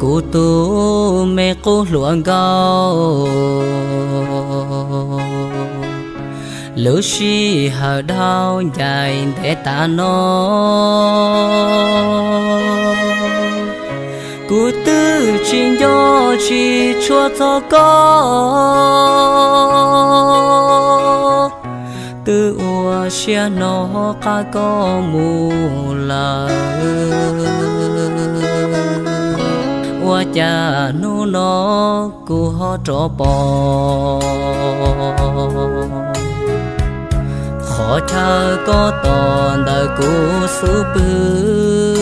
Kuv tus me qub hluas nkauj, lub sij hawm dhau ncaim ntev tas no, kuv twb tsis nco tsis tshua txog koj. Twb ua siab hnov qab koj mus lawm, ua cas hnub no kuv ho rov pom qhov chaw koj tos ntawm kuv xub pwg.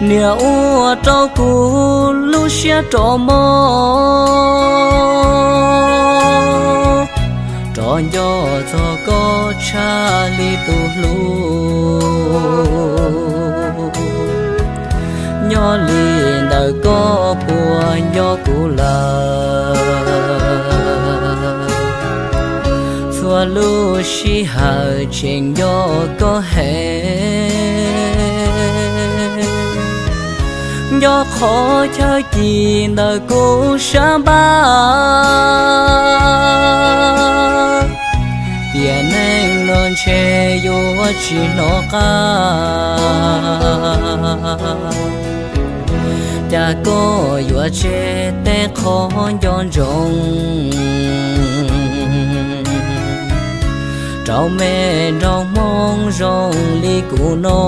Niam ua rau kuv lub siab rov mob, rov nco txog koj tshaj li tus hlub. Nyob li ntawm koj puas nco kuv lawm? Txhua lub sij hawm tseem nco koj heev, nco qhov chaw ci ntawm kuv sab npaj. Tiam neej no ntshe yuav tsis hnov qab, cas koj yuav tseg tej qhov nco ntsoov rau me nraug Hmoob zoo li kuv no.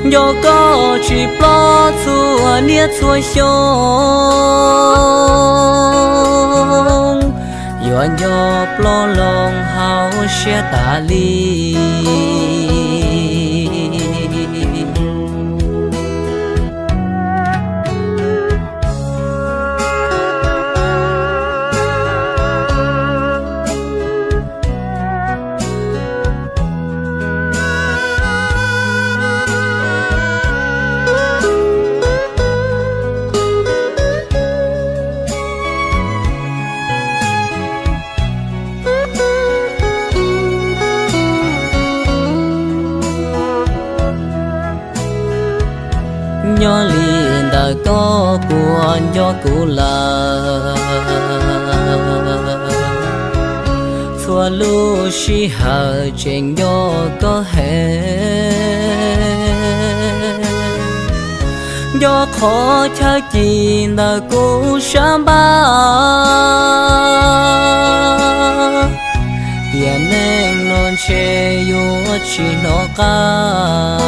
Nco koj tsis plob txhua niaj txhua xyoo, yuav nco plob loo hauv siab tas li. Nyob li ntawm koj puas nco kuv lawm? Txhua lub sij hawm tseem nco koj heev, nco qhov chaw ci ntawm kuv sab npaj. Tiam neej no ntshe yuav tsis hnov qab,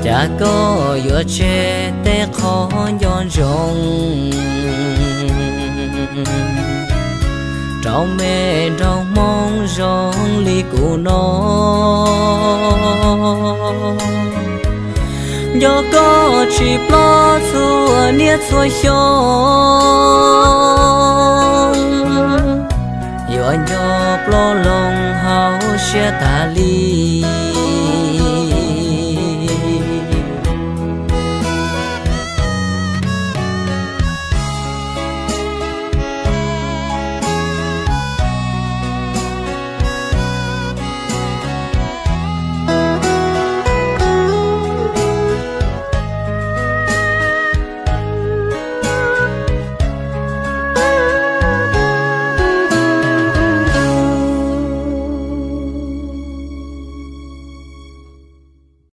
cas koj yuav tseg tej qhov nco ntsoov rau me nraug Hmoob zoo li kuv no. Nco koj tsis plob txhua niaj txhua xyoo, yuav nco plob loo hauv siab tas li.